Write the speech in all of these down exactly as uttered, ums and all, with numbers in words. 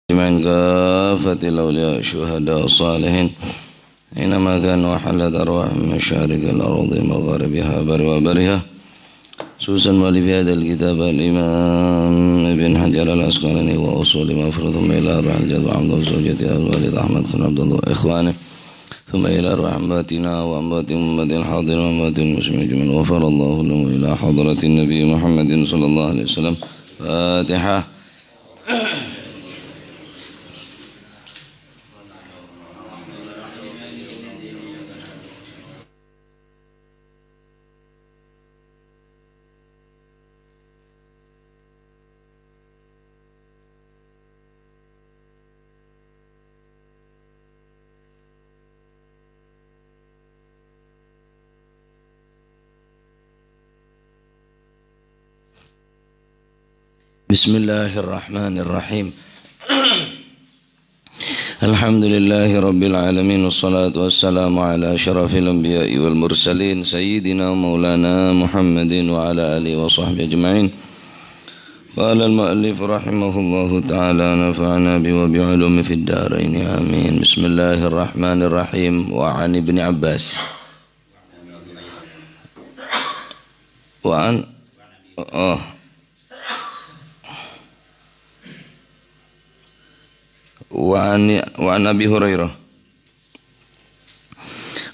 أجمعين كافة الأولياء الشهداء الصالحين أينما كانوا وحلت أرواحهم مشارق الأرض مغاربها برها وبحرها، خصوصا مؤلف هذا الكتاب الإمام ابن حجر العسقلاني وأصول مغفرة، ثم إلى أرواح الجد وعبد الله زوجته الوالد أحمد خان عبد الله وإخوانه، ثم إلى أرواح أمواتنا وأموات أمة الحاضرين وأموات المسلمين أجمعين، غفر الله لهم، وإلى حضرة النبي محمد صلى الله عليه وسلم. فاتحة. بسم الله الرحمن الرحيم. الحمد لله رب العالمين، والصلاة والسلام على أشرف الأنبياء والمرسلين، سيدنا مولانا محمد وعلى آله وصحبه أجمعين. قال المؤلف رحمه الله تعالى، نفعنا به وبعلومه في الدارين، آمين. بسم الله الرحمن الرحيم. وعن ابن عباس. وعن، oh. وعن، وعن أبي هريرة.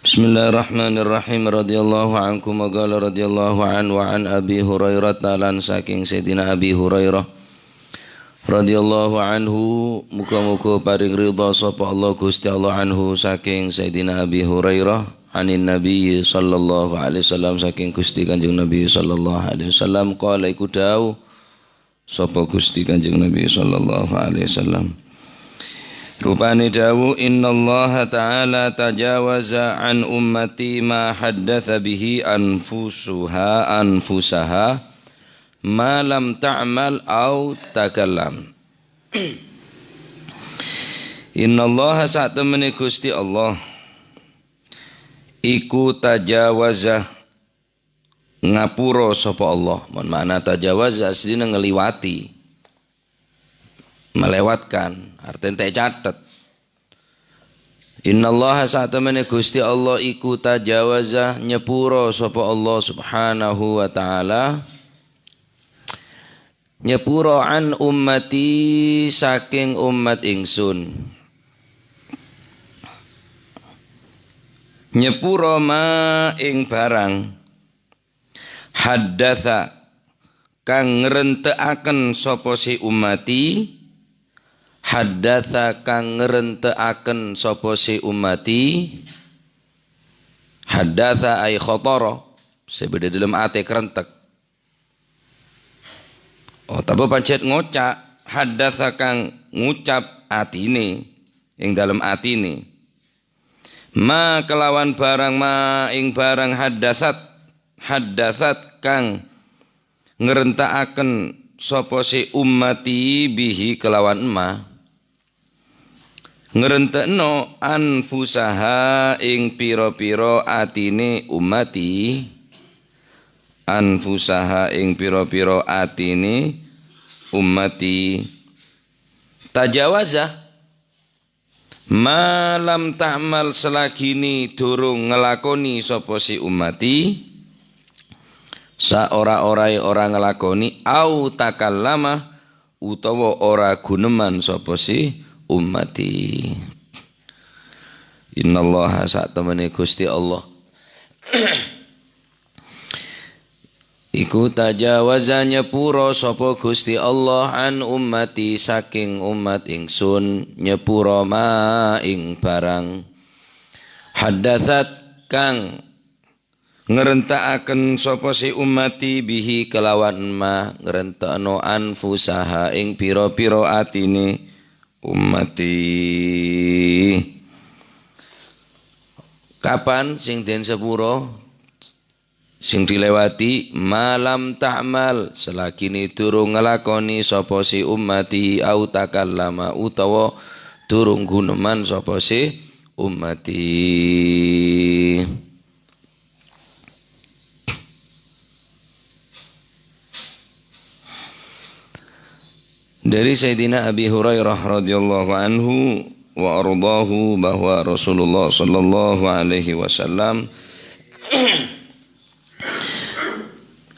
بسم الله الرحمن الرحيم. رضي الله عنكم، وقال رضي الله عنه، وعن أبي هريرة، lan saking Sayyidina Abi Hurairah, radhiyallahu anhu, muga-muga paring ridha sapa Allah, Gusti Allah, anhu, saking Sayyidina Abi Hurairah, anin Nabi sallallahu alaihi wasallam, saking Gusti Kanjeng Nabi sallallahu alaihi wasallam, qala, iku dawuh sapa Gusti Kanjeng Nabi sallallahu alaihi wasallam. Rupane dawuh, "Innallaha ta'ala tajawaza an ummati ma haddatsa bihi anfusuha, anfusaha, ma lam ta'mal au takallam." Innallaha, satemene Gusti Allah, iku tajawaza, ngapura sapa Allah. Mon ma'na tajawaza, asline ngliwati, melewatkan, artine ta' ecatet. Innallaha, satemene Gusti Allah, iku tajawaza, nyepuro sapa Allah Subhanahu wa Ta'ala, nyepuro an ummati, saking umat ingsun. Nyepuro ma ing barang haddatsa, kang ngrenta'aken sapa se ummati, haddatsa, kang ngrenta'aken sapa se ummati, haddatsa ay khatara, se badha dalem ate karentek. Otabâ panjhât ngoca', haddatsa kang ngucap atine, ing dalem atine. Ma kelawan barang ma ing barang haddatsat, haddatsat kang ngrenta'aken sapa se ummati bihi kelawan ma. Ngrenta'no anfusaha ing pira-pira atine ummati, anfusaha ing pira-pira atine ummati. Tajawaza, ma lam ta'mal, selagine durung nglakone sapa se ummati, saora-orae ora nglakone, au takallama, utawa ora gunemman sapa se ummati. Innallaha, satemene Gusti Allah, iku tajawaza, nyepuro sapa Gusti Allah, an ummati, saking umat ingsun, nyepuro ma ing barang haddatsat, kang ngrenta'aken sapa se ummati bihi kelawan ma, ngrenta'no anfusaha ing pira-pira atine ummati. Kapan sing den sepuro, sing dilewati? Ma lam ta'mal, selagine durung nglakone sapa se ummati, au takallama, utawa durung gunemman sapa se ummati. Dari Sayyidina Abi Hurairah radhiyallahu anhu wa ardhahu bahwa Rasulullah sallallahu alaihi wasallam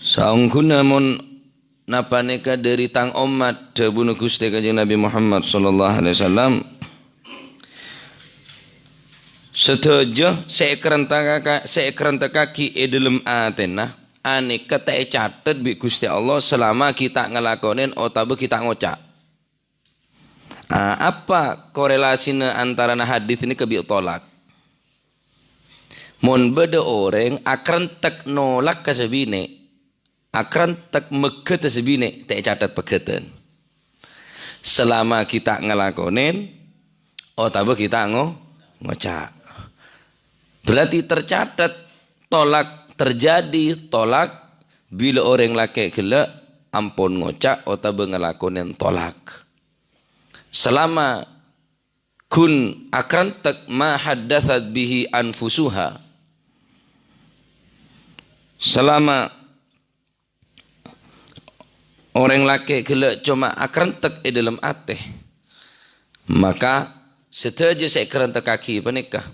saongghuna mon napanèka dhâri tang ommat, dhâbuna Ghustè Kanjeng Nabi Muhammad sallallahu alaihi wasallam, sadhâjâ sè èkarèntekka-, sè èkarèntekkaghi è dhâlem atèna, anèka ta' ècatet bi' Ghustè Allah salama ghi' ta' ngalakonè otabâ ghi' ta' ngoca'. Ah, apa korelasina antarana hadis nèka bi' tolak? Mon bâdâ orèng akarèntek nolak ka sè binè', akarèntek mèghâtâ sè binè', ta' ècatet pèghâtân. Salama ghi' ta' ngalakonè otabâ ghi' ta' ngo-, ngoca'. Berarti tercatat tolak, terjadi tolak bilâ orèng lakè' ghellâ' ampon ngoca' otabâ ngalakonè tolak. Salama ghun akarèntek ma haddatsat bihi anfusuha. Salama orèng lakè' ghellâ' coma akarèntek è dhâlem atè, maka sadhâjâ sè èkarèntekkaghi panèka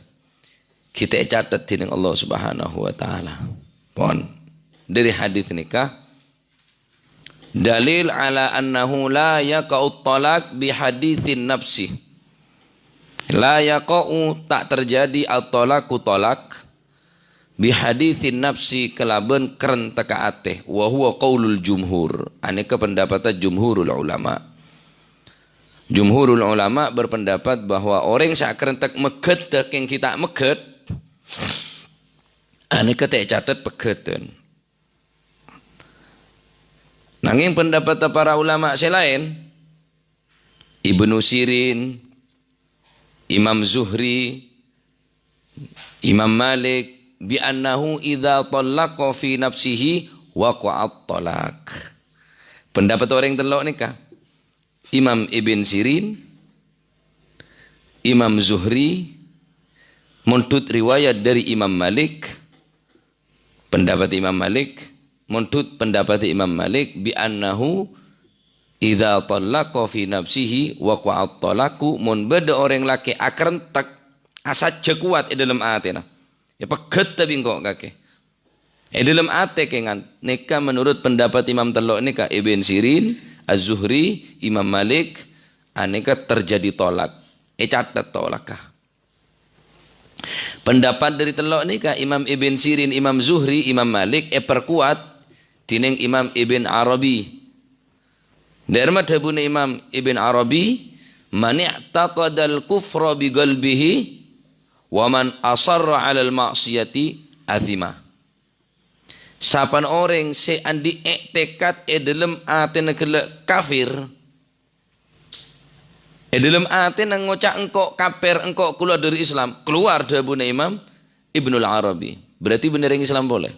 ghi' ta' ècatet dhinèng Allah Subhanahu wa Ta'ala. Pon. Dhâri hadis nèka, dalil ala annahu la yaqa'u tolak bi haditsin nafsi. La yaqa'u, ta' terjadi at-tolak, tolak, bi haditsin nafsi, kalabân karèntekka atè. Wa huwa qaulul jumhur. Anèka pendapatta jumhurul ulama. Jumhurul ulama berpendapat bahwa orèng sè akarèntek mèghât, kèng ghi' ta' mèghât, anèka ta' ècatet pèghâtân. Nangèng pendapatta para ulama sè laèn, Ibnu Sirin, Imam Zuhri, Imam Malik, bi annahu idza tallaqa fi nafsihi waqa'at talaq. Pendapat orèng tello' nèka, Imam Ibn Sirin, Imam Zuhri, mondhut riwayat dhâri Imam Malik, pendapat Imam Malik, mondhut pendapat Imam Malik, bi annahu idza tallaqa fi nafsihi waqa'at talaqu, mon bâdâ orèng lakè' akarèntek, asajjhâ kowat è dhâlem atèna. Èpèghâtâ bi' engko' kakè. È dhâlem atè kèngan, nèka menurut pendapat Imam tello' nèka, Ibn Sirin, Az-Zuhri, Imam Malik, anèka terjadi tolak. Ècatet tolakka. Pendapat dhâri tello' nèka, Imam Ibn Sirin, Imam Zuhri, Imam Malik, èperkuat dhinèng Imam Ibn Arabi. Dhâ'ramma dhâbuna Imam Ibn Arabi, "Man i'taqadal kufra bi qalbihi, wa man asarra 'alal ma'siyati athima." Sapan orèng sè andi' è'tèkat è dhâlem atèna ghellâ' kafir, è dhâlem atèna ngoca' engko' kafir, engko' kalowar dhâri Islam, kalowar dhâbuna Imam Ibnul Arabi. Berarti bânnè rèng Islam polè.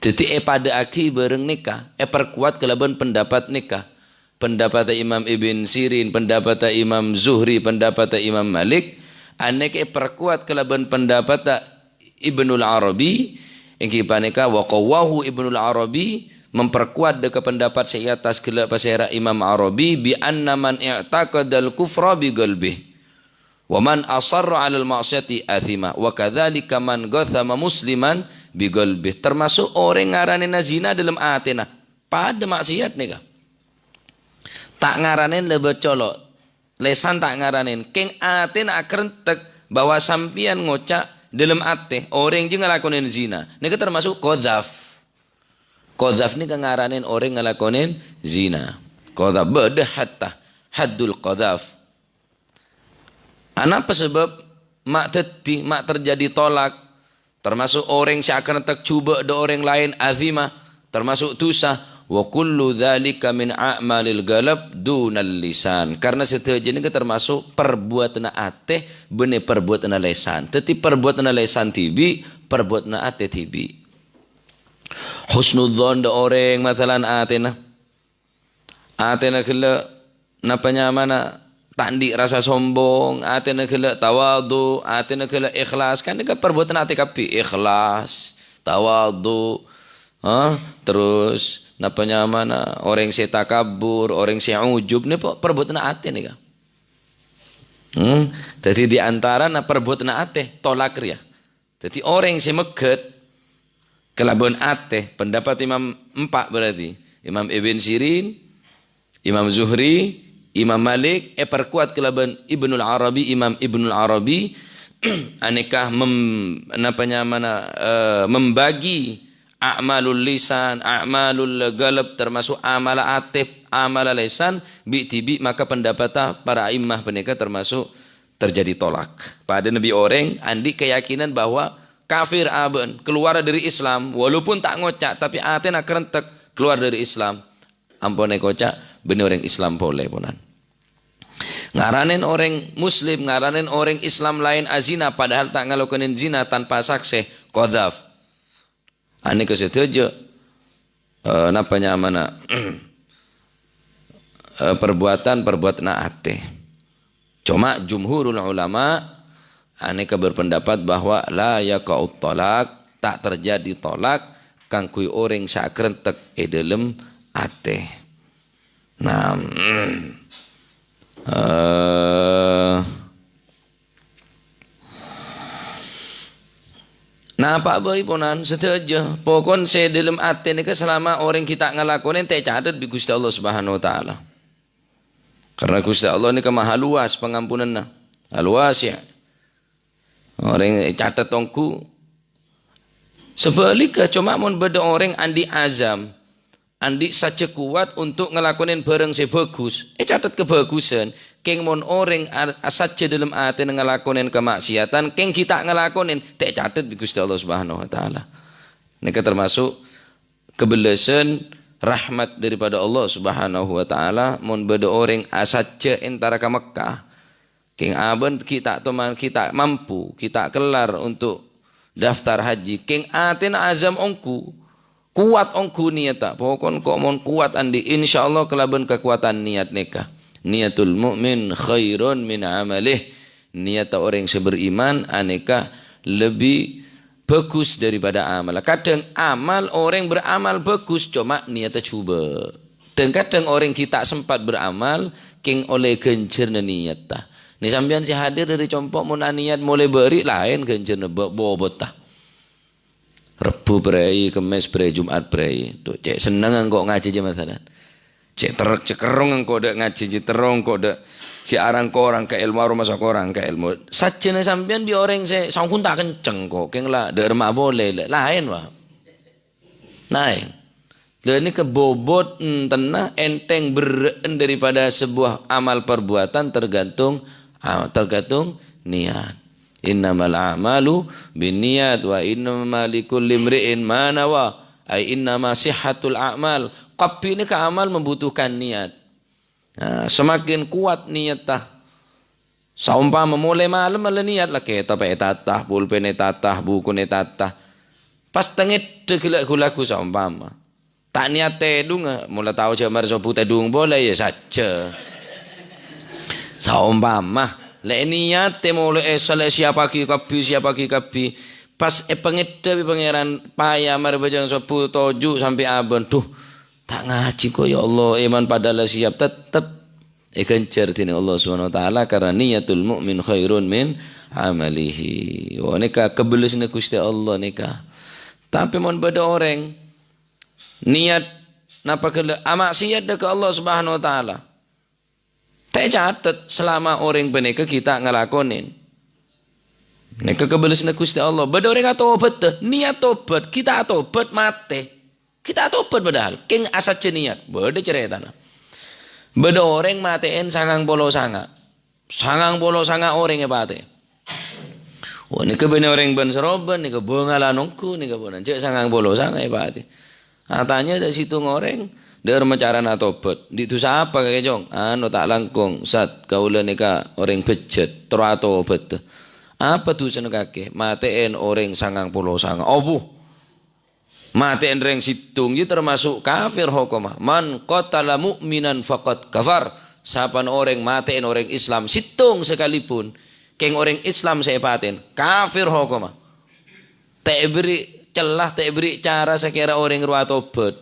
Dhâddhi èpadâ'âghi bhâreng nèka, èperkuat kalabân pendapat nèka. Pendapatta Imam Ibn Sirin, pendapatta Imam Zuhri, pendapatta Imam Malik, anèka èperkuat kalabân pendapatta Ibnul Arabi, èngghi panèka wa qawwahu Ibnul Arabi, memperkuat dâ' ka pendapat sè è attas ghellâ' pasèra Imam Arabi, bi anna man i'taqadal kufra bi qalbih. "Wa man asarra 'alal ma'siyati athima, wa kadzalika man qatsama musliman bi qalbih." Termasuk orèng ngaranèna zina dhâlem atèna. Padâ maksiat nèka. Ta' ngaranèn lèbât colo'. Lèsan ta' ngaranèn. Kèng atèna akarèntek bahwa sampèyan ngoca' dhâlem atè, orèng jâ' ngalakonè zina. Nèka termasuk qadzaf. Qadzaf nèka ngaranèn orèng ngalakonè zina. Qadzaf bâdâ hatta, haddul qadzaf. Anapa sabâb ma' dhâddhi, ma' terjadi tolak, termasuk orèng sè akarèntek jhubâ' dâ' orèng laèn, athima, termasuk dhusa, wa kullu dzalika min a'malil qalb dunal lisan. Karena sadhâjâna nèka termasuk perbuatanna atè bânnè perbuatanna lèsan. Dhâddhi perbuatanna lèsan dhibi', perbuatanna atè dhibi'. Husnudzon dâ' orèng, masalan, atèna. Atèna ghellâ' napa nyamana ta' andi' rasa sombong, atèna ghellâ' tawadhu, atèna ghellâ' ikhlas. Kan nèka perbuatan atè kabbhi, ikhlas, tawadhu, ha? Terus napa nyamana, orèng sè takabbur, orèng sè ujub, nèko perbuatan atè nèka. Hmm, dhâddhi di antarana perbuatan atè, tolak rèya. Dhâddhi orèng sè mèghât kalabân atè, pendapat imam empa' berarti. Imam Ibn Sirin, Imam Zuhri, Imam Malik, èperkuat kalabân Ibnul Arabi, Imam Ibnul Arabi, anèka mem-, napa nyamana, eh, membagi a'malul lisan, a'malul qalb, termasuk amala atè, amala lisan, bi'-dhibi' maka pendapatta para a'immah panèka termasuk terjadi tolak. Padâna bi' orèng andi' keyakinan bahwa kafir abâ'na, keluar dari Islam, walaupun ta' ngoca', tapè atèna karentek, keluar dari Islam. Ampon èkoca', bânnè orèng Islam polè, ponan. Ngaranè orèng Muslim, ngaranè orèng Islam laèn azina, padahal ta' ngalakonè zina tanpa saksè, qadzaf. Anèka sadhâjâ, eh, napa nyamana, eh, perbuatan-perbuatan atè. Coma jumhurul ulama anèka berpendapat bahwa la yaqa'ut tolak, ta' terjadi tolak kaangghuy orèng sè akarentek è dâlem atè. Nah, eh, Napa bhâi, ponan, sadhâjâ? Pokon sè dâlem atè nèka salama orèng ghi' ta' ngalakonè, ta' ècatet bi' Ghustè Allah Subhanahu wa Ta'ala. Karena Ghustè Allah nèka maha luas pangampunanna. Al-Wasi'. Orèng ècatet ongghu. Sabhâligghâ, coma mon bâdâ orèng andi' azam, andi' sajjhâ kowat untuk ngalakonè bhârâng sè bhâghus, ècatet kabhâghusân. Kèng mon orèng a-, asajjhâ dâlem atèna ngalakonè kama'siyatan, kèng ghi' ta' ngalakonè, ta' ècatet bi' Ghustè Allah Subhanahu wa Ta'ala. Nèka termasuk kabellâsân rahmat daripada Allah Subhanahu wa Ta'ala, mon bâdâ orèng asajjhâ entara ka Mekkah, Kèng abâ'na ghi' ta' toman, ghi' ta' mampu, ghi' ta' kellar untuk daftar haji. Kèng atèna azam ongghu, kowat ongghu niyatta. Pokon ko' mon kowat andi', insyaallah kalabân kakowadhân niyat nèka. Niyatul mu'min khairun min amalih. Niyatta orèng sè beriman anèka lebbi bhâghus daripada amalla. Kadhâng amal orèng beramal bhâghus, coma niyatta jhubâ'. Dhâng-kadhâng orèng ghi' ta' sempat beramal, kèng ollè ghânjhârânna niyatta. Nè sampèyan sè hadir dâri compo' mon aniyat molè bâri' laèn ghânjhârânna bâ-, bobotta. Rebbhu bhâi, Kemmès bhâi, Jum'at bhâi. Dhu, cè' senneng engko' ngajhi jâ masalan. Cè' terrek cè' kerrong engko' dâ' ngajhi, cè' terrong engko' dâ' ghi' arang-korang ka èlmo, aromasa korang ka èlmo. Sajjhâna sampèyan bi' orèng sè saongghuna ta' kencèng ko', kèng la dâ' remma polè, la-, laèn, wa. Naèng. Lha nèka bobot entenna, enteng berrâ'ân daripada sebuah amal perbuatan tergantung, ah, tergantung niat. "Innamal a'malu binniyat wa innama likulli imri'in ma nawa." Ai innama sihhatul a'mal. Kabbhi nèka amal membutuhkan niat. Nah, semakin kuat niyatta. Saompama molè malem la niat la kètab ètata, pulpen ètata, bukuna ètata. Pas tengedda ghellâ' ghu-lagghu saompama. Ta' niat tèdhunga, mola tao jhâ' marè sobbhu tèdhung polè, ya sajjhâ. Saompama, lè' niat è molè èssa lè' siyappaghi kabbhi, siyappaghi kabbhi. Pas èpangedda bi' Pangèran, paya marè bhâjâng sobbhu toju' sampè' abân. Dhu, Ta' ngajhi ko', ya Allah, èman padâ la siyap, tettep èghânjhâr dhinèng Allah Subhanahu wa Ta'ala karena niyatul mu'min khairun min amalihi. Wah, nèka kabellâsânna Ghustè Allah nèka. Tapè mon bâdâ orèng niat napa ghellâ' amaksiyat dâ' ka Allah Subhanahu wa Ta'ala, ta' ècatet salama orèng panèka ghi' ta' ngalakonè. Nèka kabellâsânna Ghustè Allah. Bâdâ orèng atobhât, niat tobhât, ghi' ta' atobhât, matè. Ghi' ta' atobhât padahal, kèng asajjhâ niat. Bâdâ carètana. Bâdâ orèng matè'èn sangang polo sanga'. Sangang polo sanga' orèng èpatè. Wah, nèka bânnè orèng bân-sarobân, nèka bângalan ongghu, nèka bân jhâ' sangang polo sanga' èpatè. Atanya dâ' sèttong orèng, dâ' remma carana atobhât. Andi' dhusa apa kakè, Cong? Anu, ta' langkong, Sat, kaulâ nèka orèng bejjhât, terro atobhât. Apa dhusana kakè? Matè'èn orèng sangang polo sanga'. Obu! Matè'èn rèng sèttong jiyâ termasuk kafir hokomma. "Man qatala mu'minan faqad kafar." Sapana orèng matè'èn orèng Islam sèttong sakalèpon, kèng orèng Islam sè èpatè'èn, kafir hokomma. Ta' èberri' cella, ta' èberri' cara sakèra orèng rowa atobhât.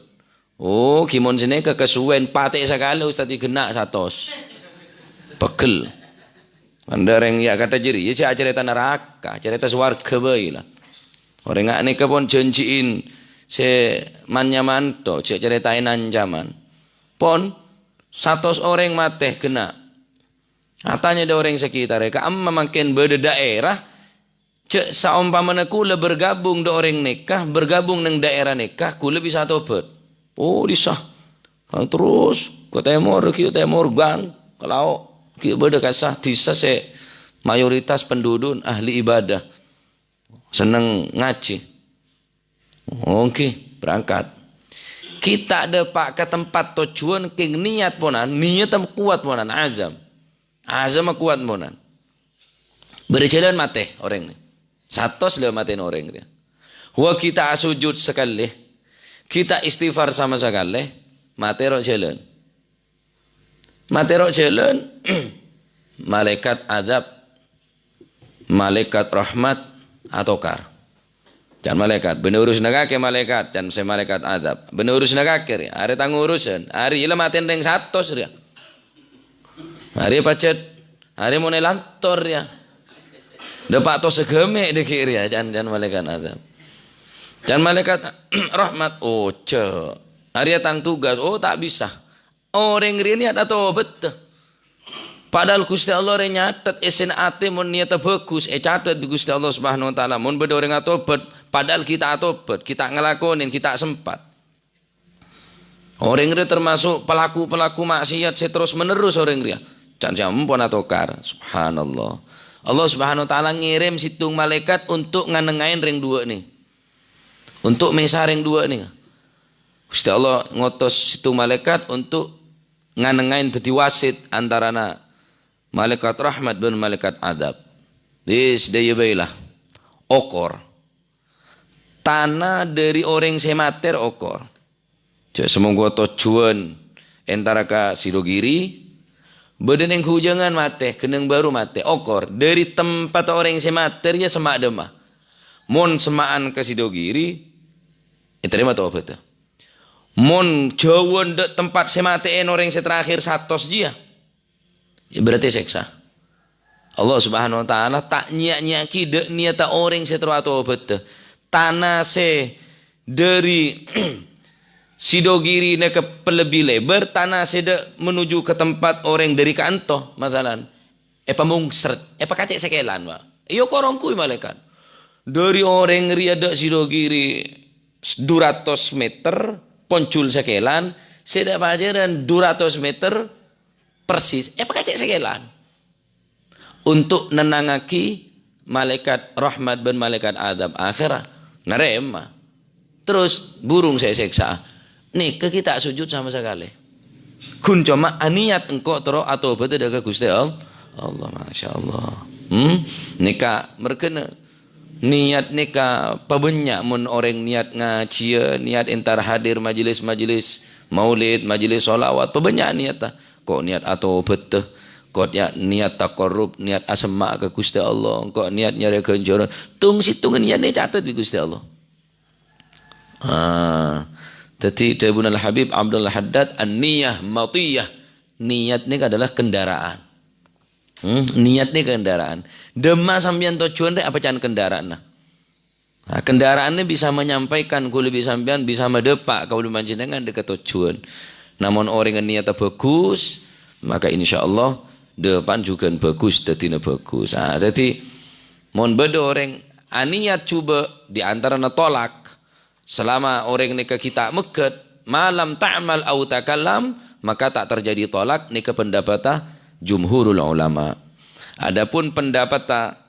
Oh, ghi mon sanèka kasuwèn patè sakalè ustad ghenna' satos. Pegghel. Mandhâr rèng ya' kadhâ' jârèya jhâ' acarèta naraka, carèta sowarghâ bhâi la. Orèng nga' nèka pon jhânjhiin sè man-nyaman to, jhâ' carètaè ancaman. Pon satos orèng matè ghenna'. Atanya dâ' orèng sakitarè, ka'emma mangkèn bâdâ daerah, jhâ' saompamana kaulâ bergabung dâ' orèng nèka, bergabung neng daerah nèka, kaulâ bisa atobhât. Oh, bisa. Kan terros ka tèmor, ghi' tèmor, gang, ka lao', ghi' bâdâ kassa, dhisa sè mayoritas penduduk ahli ibadah. Senneng ngajhi. Oke, berangkat. Kita dâpa' ka tempat tojjhuwân kèng niyat ponan, niyat kuat ponan, azam. Azam kuat ponan. Bârâ jhâlân matè orèng nè. Satos la matèna orèng rèya. Wa kita asujud sakalè. Kita istighfar sama sakalè. Matè ro' jhâlân. Matè ro' jhâlân, malaèkat adzab, malaèkat rahmat atokar. Can malaèkat, bâ'na urus nèkakè malaèkat, can sè malaèkat adzab. Bâ'na urus nèkakè rè, arè tang urusan, arè la matèn rèng satos rèya. Arè pajhât, arè mon èlantor rèya. Dâpa' to saghâmè' dâgghi' rèya, can, can malaèkat adzab. Can malaèkat rahmat, oh, jhâ'. Arè tang tugas, oh, ta' bisa. Orèng rèya niyat atobhât. Padahal Ghustè Allah rè nyatet èssèna atè mon niyatta bhâghus, ècatet bi' Ghustè Allah Subhanahu wa Ta'ala. Mon bâdâ orèng atobhât, padahal ghi' ta' atobhât, ghi' ta' ngalakonè, ghi' ta' sempat. Orèng rèya termasuk pelaku-pelaku maksiat sè terros-menerros orèng rèya. Can sè ampon atokar. Subhanallah. Allah Subhanahu wa Ta'ala ngèrèm sèttong malaèkat untuk nganengngaè rèng duwâ' nè. Untuk mèsa rèng duwâ' nè. Ghustè Allah ngotos sèttong malaèkat untuk nganengngaè dâddhi wasit antarana malaèkat rahmat bân malaèkat adzab. Wis, dâ' iyâ bhâi la. Okor. Tana dâri orèng sè matèr okor. Jhâ' samongghu tojjhuwân entara ka Sidogiri, bâdâ neng Hujangan matè, Ghenneng Baru matè. Okor, dâri tempat orèng sè matèr ya semma' dâmma. Mon semma'an ka Sidogiri, ètarèma tobhâddhâ. Mon jhâuwân dâ' tempat sè matè'è orèng sè terakhir satos jiyâ, ya berarti sèksa. Allah Subhanahu wa Ta'ala ta' nyè-nyè'aghi dâ' niyatta orèng sè terro atobhâddhâ. Tana sè dâri Sidogiri nèka pellebbi lèbâr, tana sè dâ' menuju ka tempat orèng dâri ka'anto, masalan. Èpamongser, èpakacè' sakèlan, Pak. Èokor ongghuy malaèkat. Dâri orèng rèya dâ' Sidogiri du ratos meter, ponjul sakèlan, sè dâ' Pajaran du ratos meter, persis, èpakacè' sakèlan. Untuk nenangngaghi malaèkat rahmat bân malaèkat adzab akhèra narèma. Terros burung sè èsèksa. Nèka ghi' ta' sujud sama sakalè. Ghun coma aniyat engko' terro atobhâddhâ dâ' ka Ghustè All-, Allah, Masya Allah. Hmm? Nèka merghâna. Niyat nèka pabânnya' mon orèng niyat ngajhiyâ, niyat entar hadir majelis-majelis maulid, majelis sholawat, pabânnya' niyatta. Ko' niyat atobhâddhâ, ko' ya-, niyat taqarrub, niyat asemma' ka Ghustè Allah, ko' niyat nyarè ghânjhârân. Tong-sèttongnga niyat nè ècatet bi' Ghustè Allah. Ah, dhâddhi dhâbuna Al-Habib Abdul Haddad, "An-niyah matiyah." Niyat nèka adalah kendaraan. Hmm, niyat nèka kendaraan. Dâmma sampèyan tojjhuwân rè apa can kendaraanna? Nah, kendaraanna bisa menyampaikan kaulâ bi' sampèyan, bisa madâpa' kaulâ panjhennengngan dâ' ka tojjhuwân. Namon orèng niyatta bhâghus, maka insyaallah dâpa'na jhughân bhâghus, dhâddhina bhâghus. Ah, dhâddhi, mon bâdâ orèng aniyat jhubâ' di antarana tolak, salama orèng nèka ghi' ta' mèghât, ma lam ta'mal au takallam, maka ta' terjadi tolak, nèka pendapatta jumhurul ulama. Adapun pendapatta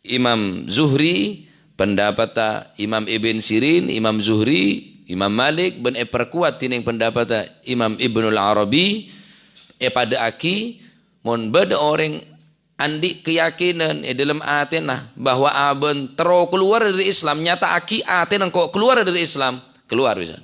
Imam Zuhri, pendapatta Imam Ibn Sirin, Imam Zuhri, Imam Malik, bân èparkowat dhinèng pendapatta Imam Ibnul Arabi, èpadâ'aghi, mon bâdâ orèng andi' keyakinan è dâlem atèna bahwa abâ'na terro kalowar dâri Islam, nyata'aghi atèna engko' kalowar dâri Islam, kalowar bisa.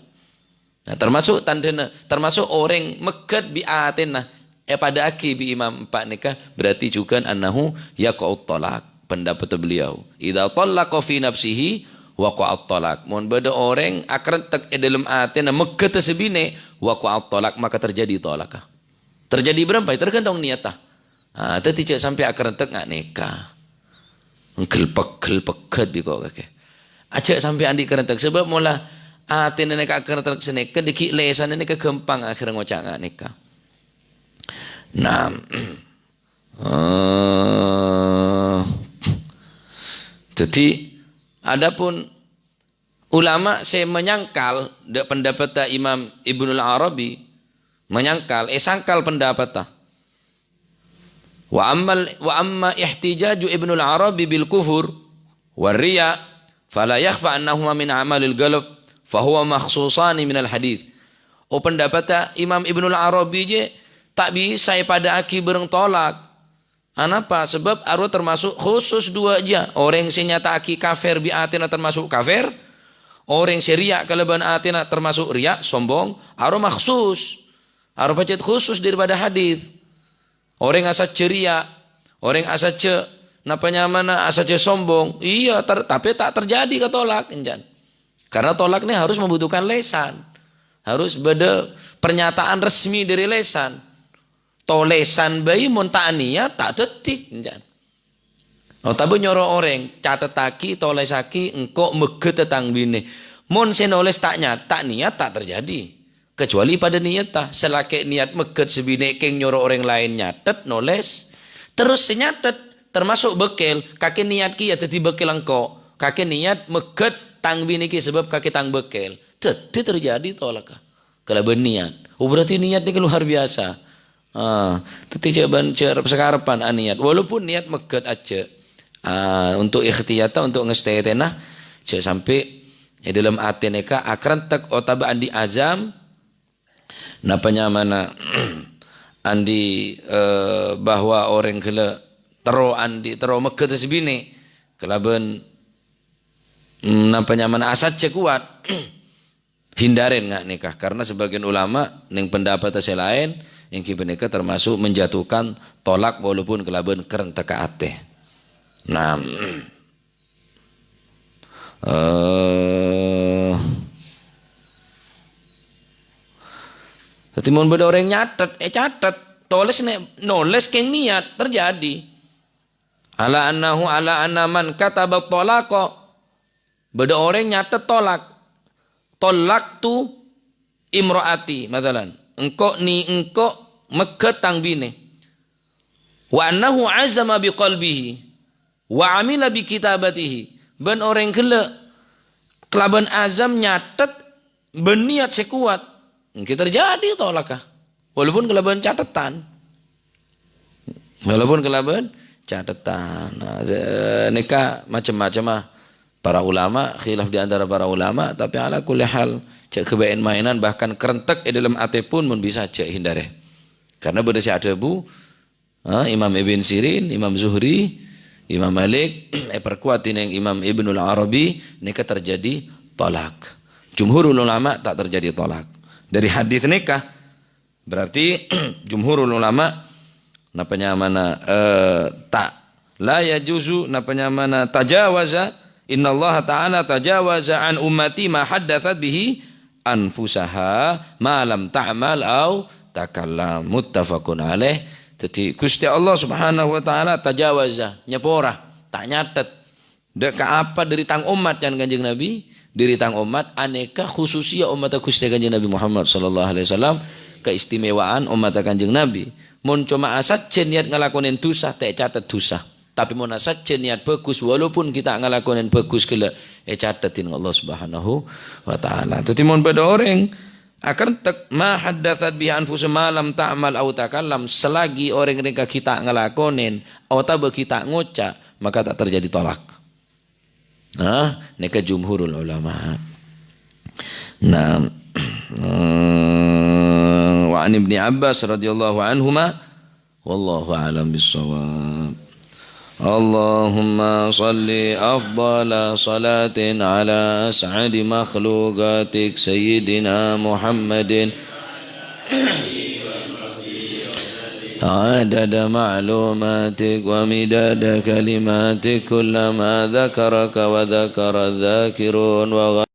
Nah, termasuk tandhâna, termasuk orèng mèghât bi' atèna, èpadâ'aghi bi' imam empa' nèka, berarti jhughân annahu yaqa'ut thalaq. Pendapat beliau, "Idza thallaqa fi nafsihi, waqa'at thalaq. Mon bâdâ orèng akarentek è dâlem atèna meggetta sè binè', waqa'at thalaq, maka terjadi thalak. Terjadi bârâmpa? Tergantung niyatta. Ah, dhâddhi jhâ' sampè' akarentek nga' nèka. Ghelpek-ghelpegghât bi' ko' kakè. Ajjhâ' sampè' andi' karentek, sabâb mola atèna nèka akarentek sanèka, dhâggi' lèsanna nèka ghâmpang akhèrra ngoca' nga' nèka. Nah, eh, dhâddhi, adapun ulama sè manyangkal dâ' pendapatta Imam Ibnul Arabi, manyangkal, èsangkal pendapatta. Wa ammal, wa amma ihtijaju Ibnul Arabi bil kufur wa riya, fala yakhfa annahuma min a'malil qalb, fa huwa makhsusani minal hadits. O pendapatta Imam Ibnul Arabi jiyâ ta' bisa èpadâ'âghi bâreng thalak. Anapa? Sabâb arowa termasuk khusus duwâ' jiyâ. Orèng sè nyata'aghi kafir bi' atèna termasuk kafir. Orèng sè riya' kalabân atèna termasuk riya', sombong. Arowa makhsus. Arowa pajhât khusus daripada hadits. Orèng asajjhâ riya', orèng asajjhâ, napa nyamana, asajjhâ sombong. Iyâ, ter-, tapè ta' terjadi ka thalak, encan. Karena thalak nè harus membutuhkan lèsan. Harus bâdâ pernyataan resmi dâri lèsan. Tolèsan bhâi mon ta' niyat, ta' dhâddhi, encan. Otabâ nyoro orèng, "Catettaghi, tolèsaghi, engko' meggetta tang binè." Mon sè nolès ta' nyat-, ta' niyat, ta' terjadi. Kecuali padâ niyatta, sè lakè' niyat meggetta sè binè' kèng nyoro orèng laèn nyatet, nolès. Terros sè nyatet, termasuk bâkkèl, kakè niyat kèya dhâddhi bâkkèl engko'. Kakè niyat meggetta tang binè kèya sabâb kakè tang bâkkèl. Dhâddhi terjadi thalakka. Kalabân niyat. Oh, berarti niyat nèka luar biasa. Ah, dhâddhi jhâ' bân jhâ' rep-, sakarebbhân aniyat. Walaupun niyat meggetta ajjhâ'. Ah, untuk ikhtiyata, untuk ngastètèna, jhâ' sampè' è dâlem atè nèka akarentek otabâ andi' azam, napa nyamana, andi', eh, bahwa orèng ghellâ' terro andi', terro meggetta sè binè', kalabân, mm, napa nyamana, asajjhâ kowat. Hindarè nga' nèka, karena sebagian ulama neng pendapat sè laèn, èngghi panèka termasuk menjatuhkan thalak walaupun kalabân karentekka atè. Nah, eh, dhâddhi mon bâdâ orèng nyatet, ècatet, tolès nè-, nolès kèng niyat, terjadi. Ala annahu, ala anna man kataba thalaqa, bâdâ orèng nyatet thalak. "Thallaqtu imra'ati," masalan. "Engko' ni-, engko' meggetta tang binè." "Wa annahu azama bi qalbihi wa amila bi kitabatihi." Bân orèng ghellâ' kalabân azam nyatet bân niyat sè kowat, èngghi terjadi thalakka. Walaupun kalabân catetan. Walaupun kalabân catetan. Nah, eh, nèka macem-macem, ah. Para ulama, khilaf di antara para ulama, tapè ala kulli hal, jhâ' ghâbây maènan, bahkan karentek è dâlem atè pon mon bisa jhâ' hindarè. Karena bâdâ sè adhâbu, ah, Imam Ibn Sirin, Imam Zuhri, Imam Malik, èparkowat dèning Imam Ibnul Arabi, nèka terjadi thalak. Jumhurul ulama ta' terjadi thalak. Dâri hadits nèka, berarti jumhurul ulama, napa nyamana, eh, ta', la yajuzu, napa nyamana, tajawaza, innallaha ta'ala tajawaza an ummati ma haddatsat bihi anfusaha ma lam ta'mal au takallam. Muttafaqun alaih. Dhâddhi, Ghustè Allah Subhanahu wa Ta'ala tajawaza, nyapora, ta' nyatet. Dâ' ka apa dâri tang ommat, can Kanjeng Nabi? Dâri tang ommat, anèka khususiyah ommatta Ghustè Kanjeng Nabi Muhammad sallallahu alaihi wasallam, keistimewaan ommatta Kanjeng Nabi. Mon coma asajjhâ niyat ngalakonè dhusa, ta' ècatet dhusa. Tapè mon asajjhâ niyat bhâghus, walaupun ghi' ta' ngalakonè bhâghus ghellâ', ècatet dèning Allah Subhanahu wa Ta'ala. Dhâddhi, mon bâdâ orèng akarentek, "Ma haddatsat biha anfusu ma lam ta'mal au takallam," selagi orèng rèng ghi' ta' ngalakonè otabâ ghi' ta' ngoca', maka ta' terjadi thalak. Nah, nèka jumhurul ulama. Nah, wa an Ibni Abbas radhiyallahu anhuma, wallahu a'lam bissawab. Allahumma shalli afdhala shalatin ala as'adi makhluqatik Sayyidina Muhammadin عدد معلوماتك ومداد كلماتك، كلما ذكرك وذكر الذاكرون وغ-